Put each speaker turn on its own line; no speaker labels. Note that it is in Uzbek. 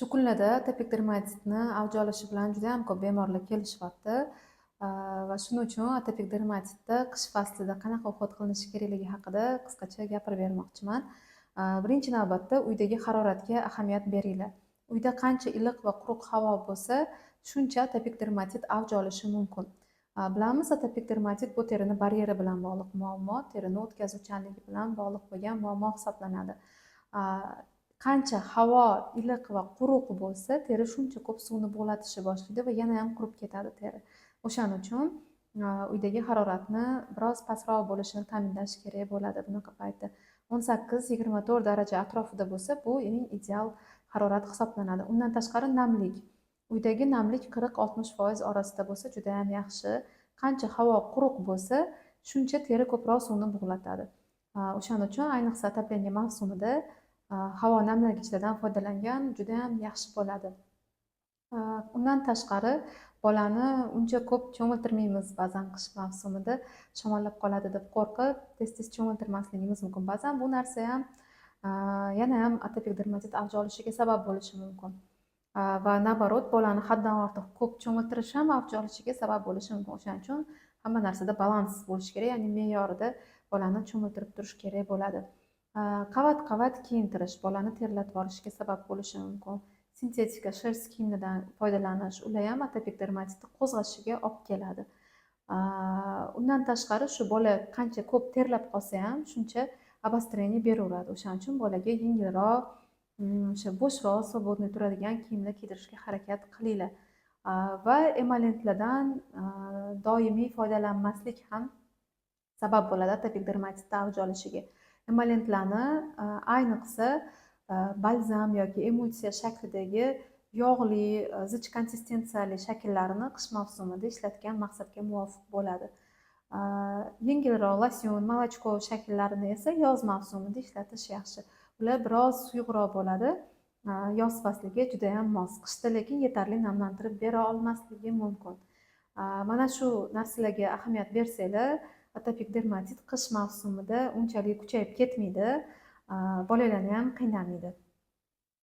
Shu kunlarda atopik dermatitni avj olishi bilan juda ham ko'p bemorlar kelishyapti. Va shuning uchun atopik dermatitda qish faslida qanaqa уход qilinishi kerakligi haqida qisqacha gapirib bermoqchiman. Birinchi navbatda uydagi haroratga ahamiyat beringlar. Uyda qancha iliq va quruq havo bo'lsa, shuncha atopik dermatit avj olishi mumkin. Bilamiz, atopik dermatit bu terini baryeri bilan bog'liq muammo, terini o'tkazuvchanligi bilan bog'liq bo'lgan muammo hisoblanadi. Qancha havo iliq va quruq bo'lsa, teri shuncha ko'p suvni bug'latishni boshlaydi va yana ham qurib ketadi teri. O'shaning uchun uydagi haroratni biroz pastroq bo'lishini ta'minlash kerak bo'ladi bunaqa paytda. 18-24 daraja atrofida bo'lsa, bu eng ideal harorat hisoblanadi. Undan tashqari namlik. Uydagi namlik 40-60% orasida bo'lsa juda ham yaxshi. Qancha havo quruq bo'lsa, shuncha teri ko'proq suvni bug'latadi. O'shaning uchun ayniqsa отопление mavsumida havo namlagichlardan foydalangan juda ham yaxshi bo'ladi. Undan tashqari bolani uncha ko'p cho'miltirmaymiz ba'zan qish mavsumida, shamollab qoladi deb qo'rqib, tez-tez cho'miltirmasligimiz mumkin. Ba'zan bu narsa ham yana ham atopik dermatit avj olishiga sabab bo'lishi mumkin. Va наоборот, bolani haddan ortiq ko'p cho'miltirish ham avj olishiga sabab bo'lishi mumkin. O'shaning uchun hamma narsada balans bo'lishi kerak, ya'ni me'yorida bolani cho'miltirib turish kerak bo'ladi. Qavat-qavat kiyintirish bolani terlatib yuborishiga sabab bo'lishi mumkin. Sintetika, шерсть kiyimidan foydalanish, ular ham atopik dermatitni qo'zg'ashiga olib keladi. Undan tashqari shu bola qancha ko'p terlab qolsa ham, shuncha обострение beraveradi. O'shaning uchun bolaga yengilroq, o'sha bo'shroq, свободный turadigan kiyimlar kiydirishga harakat qilinglar. Va emolentlardan doimiy foydalanmaslik ham sabab bo'ladi atopik dermatitni avj olishiga. Emolentlarni, ayniqsa, balzam yoki emulsiya shaklidagi yog'li, zich konsistensiyali shakllarini qish mavsumida ishlatgan maqsadga muvofiq bo'ladi. Yengilroq losyon, молочко shakllarini esa yoz mavsumida ishlatish yaxshi. Ular biroz suyuqroq bo'ladi. Yoz fasliga judayam mos. Qishda lekin yetarli namlantirib bera olmasligi mumkin. Mana shu narsalarga ahamiyat bersanglar, atopik dermatit qish mavsumida unchalik kuchayib ketmaydi, bolalarni ham qiynamaydi.